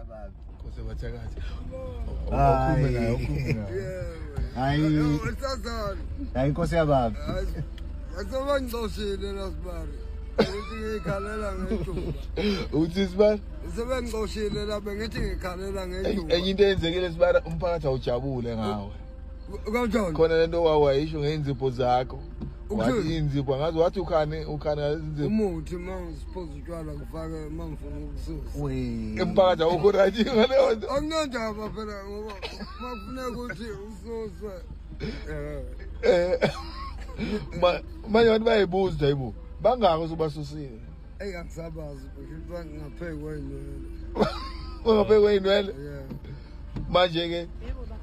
yababi. Nkosi yabathakathi. Hayi. Awukhulume naye, awukhulume naye. Hayi. Sazana. Hayi, inkosi yababi. Asebangixoshile la sibari. Ukuthi ngikhalela ngejuba. Uthi sibari, Sebengixoshile la, bengithi ngikhalela ngejuba. Enye into eyenzekile sibari, umphakathi awujabule ngawe. Kanjani? Khona lento wawayisho ngey'nzipho zakho. Wathi Ukuthini? iy'nzipho angazi, wathi ukhani ukhani ngalezi nzipho. Umuthi uma ngisiphuza utshwala ngifake uma ngifuna ukususa. We. Umphakathi awukho right ngaleyo nto. Akunandaba phela, ngoba makufuneka ukuthi ususe. Manje abantu bayayibuza, hayibo, bangaki osubasusile? Eyi, angisabazi, because ngaphekwa inwele. Ungaphekwa iy'nwele? Yeah. Manje-ke,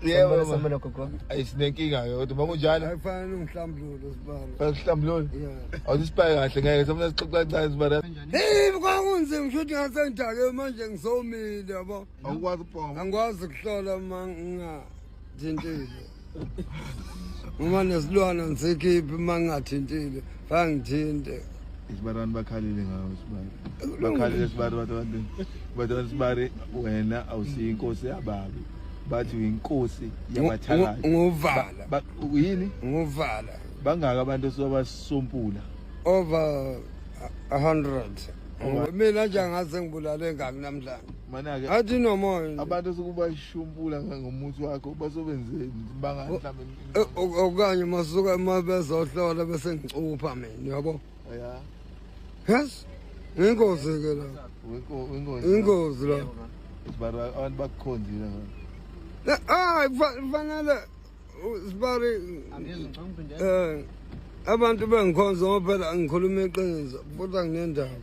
yebo. Sanibona, sanibona gogo. Ayisinenkinga-ke, kodwa uma kunjalo Akufanele ungihlambulule sibari. Bakuhlambulule? Yeah. Awuthi sipaye kahle, ngeke sifuna sixoxa kancane sibari. Hey, kwakunzima, kusho ukuthi ngasengidake manje, ngisomile, yabo. Awukwazi ukubhonga? Angikwazi ukuhlola uma ngingathintile. Uma nesilwana ngisikhiphi uma ngingathintile, fangithinte. Isibari, abantu bakhalile ngawo sibari. Bakhalile sibari, bathi abantu sibari, wena awusiyo inkosi yababi. Bathi uyinkosi yabathakathi. Nguvala. Yini? Nguvala. Bangaka abantu osobasumpula? Over 100. Mina nje angase ngibulale ngaki namhlanje. Mana-ke Athi nomoya nje. Abantu osukubashumpula ngomuthi wakho basobenzeni, banga mhlawumbe? Okanye masuka uma bezohlola bese ngicupha mina, yabo. Ya. Yes. Ingozi ke la. Ingozi. Ingozi la. Sibari, abantu bakukhonzile ngayo. Hayi, kufanele sibari. Angizwe, ngicela ungiphindele. Abantu bengikhonza ngoba phela ngikhuluma iqiniso futhi anginendaba.